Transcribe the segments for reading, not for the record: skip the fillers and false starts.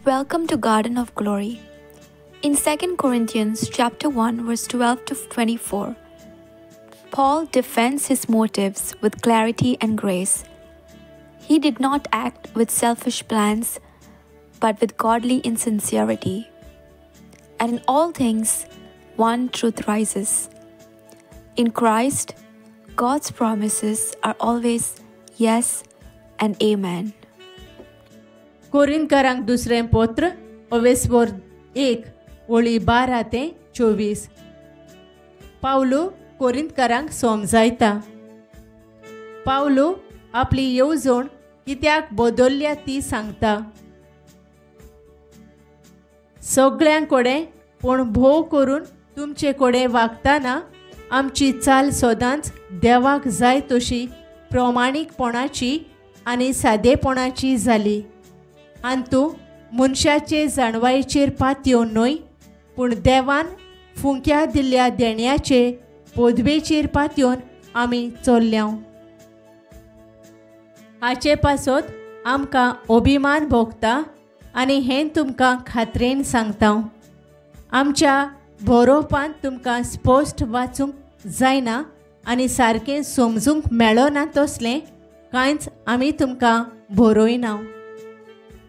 Welcome to Garden of Glory. In 2 Corinthians chapter 1 verse 12 to 24, Paul defends his motives with clarity and grace. He did not act with selfish plans, but with godly insincerity. And in all things, one truth rises. In Christ, God's promises are always yes and amen. कोरिंतकारांक दुसरें पत्र अवेस्वर 1 ओळी 12 ते 24. पावलू कोरिंतकारांक समजायता. पावलू आपली येवजण कित्याक बदल्ल्या ती सांगता. सगळ्यां कडेन पूण भोव करून तुमचे कडेन वागतना आमची चाल सदांच देवाक जाय तशी प्रमाणीकपणाची आनी सादेपणाची जाली. आनी मनशाचे जाणवायेचेर पातयेवन न्हय, पूण देवान फुंक्या दिल्ल्या देण्याचे पदवेचेर पातयेवन आमी चल्ल्या. हाचे पासत आमकां अभिमान भोगता आनी हें तुमकां खात्रेन सांगता. आमच्या बरोवपांत तुमकां स्पश्ट वाचूंक जायना आनी सारकें समजूंक मेळना तसलें कांयच आमी तुमकां बरयना.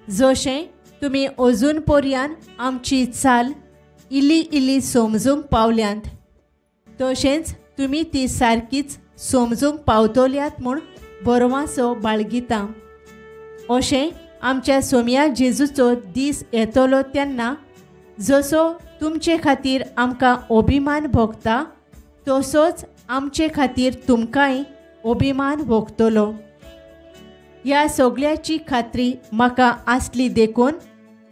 जशें तुमी अजून पर्यान आमची चाल इल्ली इल्ली समजूंक पावल्यांत, तशेंच तुमी ती सारकीच समजूंक पावतल्यात म्हूण बरवासो बाळगिता. अशें आमच्या सोम्या जेजूचो दीस येतलो तेन्ना जसो तुमचे खातीर आमकां अभिमान भोगता तसोच आमचे खातीर तुमकांय अभिमान भोगतलो. ह्या सगळ्याची खात्री म्हाका आसली देखून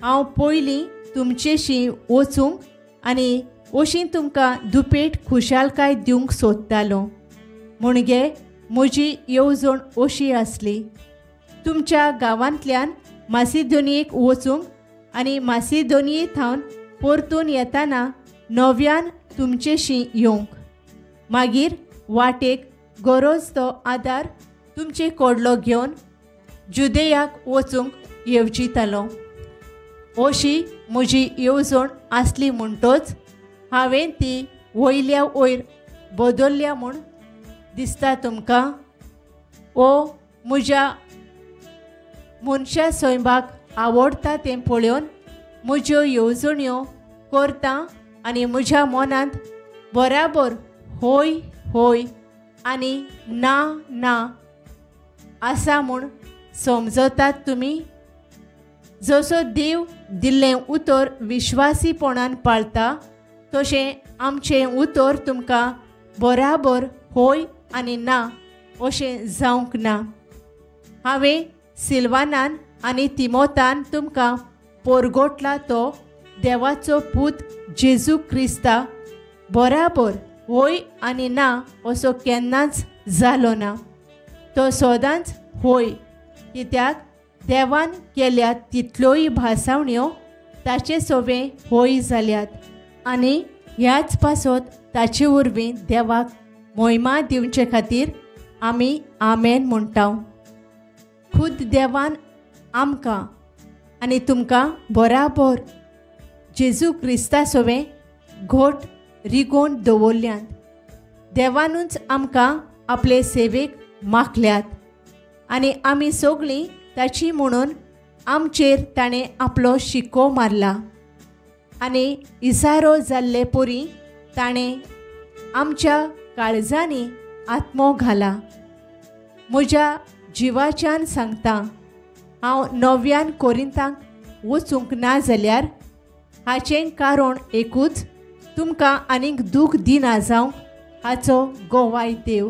हांव पयलीं तुमचेशी वचूंक आनी अशी तुमकां दुपेट खुशालकाय दिवंक सोदतालो. म्हणगे म्हजी येवजण अशी आसली, तुमच्या गांवांतल्यान मासिदोनियेक वचूंक आनी मासिदोनिये थावन परतून येताना नव्यान तुमचेशी येवंक, मागीर वाटेक गरज तो आदार तुमचे कडलो घेवन जुदेयाक वचूंक येवजितालो. अशी म्हजी येवजण आसली म्हणटच हांवें ती वयल्या वयर बदल्ल्या म्हूण दिसता तुमकां. ओ म्हज्या मनशा सैमाक आवडटा तें पळोवन म्हज्यो येवजण्यो करता आनी म्हज्या मनांत बराबर होय होय आनी ना ना आसा म्हूण समजतात तुमी. जसो देव दिल्लें उतर विश्वासीपणान पाळता तशें आमचें उतर तुमकां बराबर होय आनी ना अशें जावंक ना. हांवें सिल्वानान आनी तिमोतान तुमकां पोरगोटला तो देवाचो पूत जेजू क्रिस्ता बराबर होय आनी ना असो केन्नाच जालो ना. तो सदांच होय, कित्याक देवान केल्यात तितल्योय भासावण्यो ताचे सोवे होय जाल्यात आनी ह्याच पासत ताचे वरवीं देवाक मोहिमा दिवचे खातीर आमी आमेन म्हणटा. खुद देवान आमकां आनी तुमकां बराबर जेजू क्रिस्ता सोवे घोट रिगोवन दवरल्यात. देवानूच आमकां आपले सेवेक माखल्यात आनी आमी सगळीं ताची म्हणून आमचेर ताणें आपलो शिको मारला आनी इसारो जाल्ले परी ताणें आमच्या काळजांनी आत्मो घाला. म्हज्या जिवाच्यान सांगता, हांव नव्यान कोरिंतांक वचूंक ना जाल्यार हाचें कारण एकूच, तुमकां आनीक दूख दिना जावंक हाचो गोवाय देव.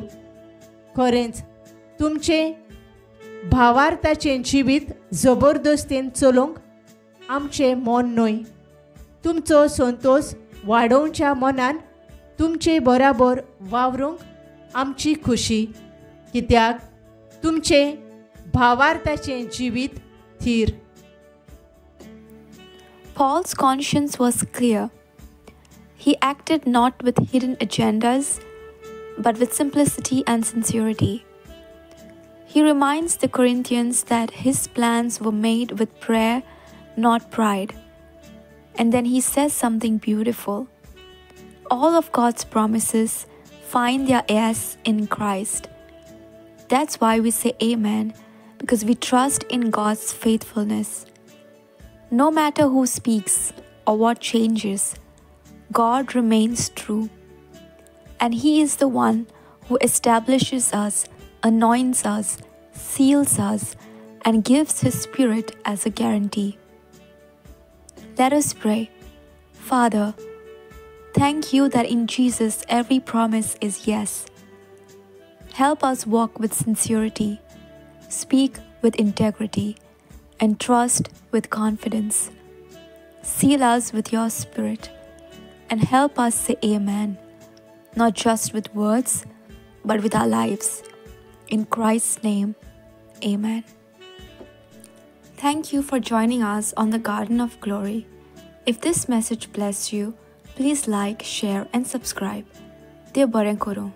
खरेंच तुमचें भावार्थाचें जिवीत जबरदस्तीन चलोवंक आमचें मन न्हय. तुमचो संतोश वाडोवच्या मनान तुमचे बराबर वावरूंक आमची खुशी, कित्याक तुमचें भावार्थाचें जिवीत थीर. Paul's conscience was clear. He acted not with hidden agendas, but with simplicity and sincerity. He reminds the Corinthians that his plans were made with prayer, not pride. And then he says something beautiful. All of God's promises find their yes in Christ. That's why we say amen, because we trust in God's faithfulness. No matter who speaks or what changes, God remains true. And He is the one who establishes us, anoints us, seals us, and gives His Spirit as a guarantee. Let us pray. Father, thank you that in Jesus every promise is yes. Help us walk with sincerity, speak with integrity, and trust with confidence. Seal us with your Spirit and help us say amen, not just with words, but with our lives. In Christ's name, amen. Thank you for joining us on the Garden of Glory. If this message blessed you, please like, share, and subscribe. Dear Koro.